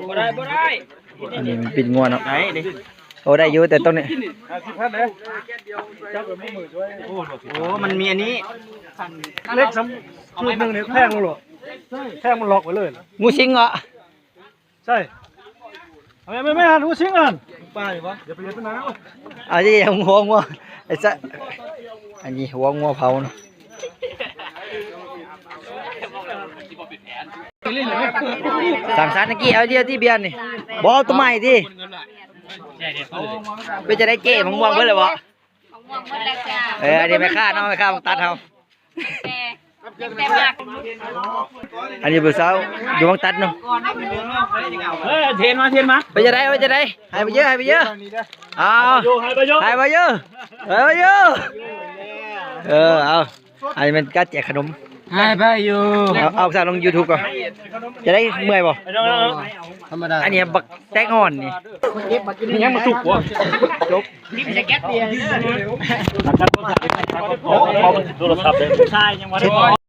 ບໍ່ໄດ້ ບໍ່ໄດ້ ອັນນີ້ມັນປິ່ນງົວເນາະ ໄດ້ເດ້ ໂອ້ ໄດ້ຢູ່ ແຕ່ຕ້ອງນີ້ ຫ້າສິບພັນເດ້ ໂອ້ ມັນມີອັນນີ້ ເຫຼັກສຳ ຊຸດໜຶ່ງນີ້ແທງມັນໂລດ ແທງມັນລັອກໄວ້ເລີຍ ງູສິງເຫາະ ໃຊ່ ແມ່ນໆໆ ງູສິງຫັ້ນ ປານີ້ຫວາ ຢ່າໄປເຮັດມັນນະ ອັນນີ້ຫົວງົວ ໄອ້ຊະ ອັນນີ້ຫົວງົວເຜົາເນາະ ສັງສັນກີ້ ເອົາດຽວຕິເບຍນີ້ ບໍ່ ເອົາໂຕໃໝ່ຕິ ເປັນຈັ່ງໃດເຈ້ ໝາກມ່ວງເບິດແລ້ວບໍ່ ໝາກມ່ວງເບິດແລ້ວຈ້າ ເອີ ອັນນີ້ແມ່ຄ້າເນາະ ແມ່ຄ້າໝາກຕັດເຮົາ ແຕ່ ແຕ່ໝາກ ອັນນີ້ຜູ້ສາວຢູ່ໝາກຕັດເນາະ ເອີ ເທນມາ ເທນມາ ເປັນຈັ່ງໃດ ເປັນຈັ່ງໃດ ໃຫ້ໄປເຢີ ໃຫ້ໄປເຢີ ເອົາ ໃຫ້ໄປເຢີ ໃຫ້ໄປເຢີ ໃຫ້ໄປເຢີ ເອີ ເອົາ ອັນນີ້ແມ່ນການແຈກຂະໜົມ ໃຫ້ໄປຢູ່ ເອົາ ເອົາສາວລົງຢູທູບກ່ອນ ຈະໄດ້ເມື່ອຍບໍ່ ທຳມະດາ ອັນນີ້ບັກແຕງອ່ອນນີ້ ຍັງບໍ່ສຸກບໍ່ ຈົບ ໂທລະສັບເດ້ ໃຊ້ຍັງບໍ່ໄດ້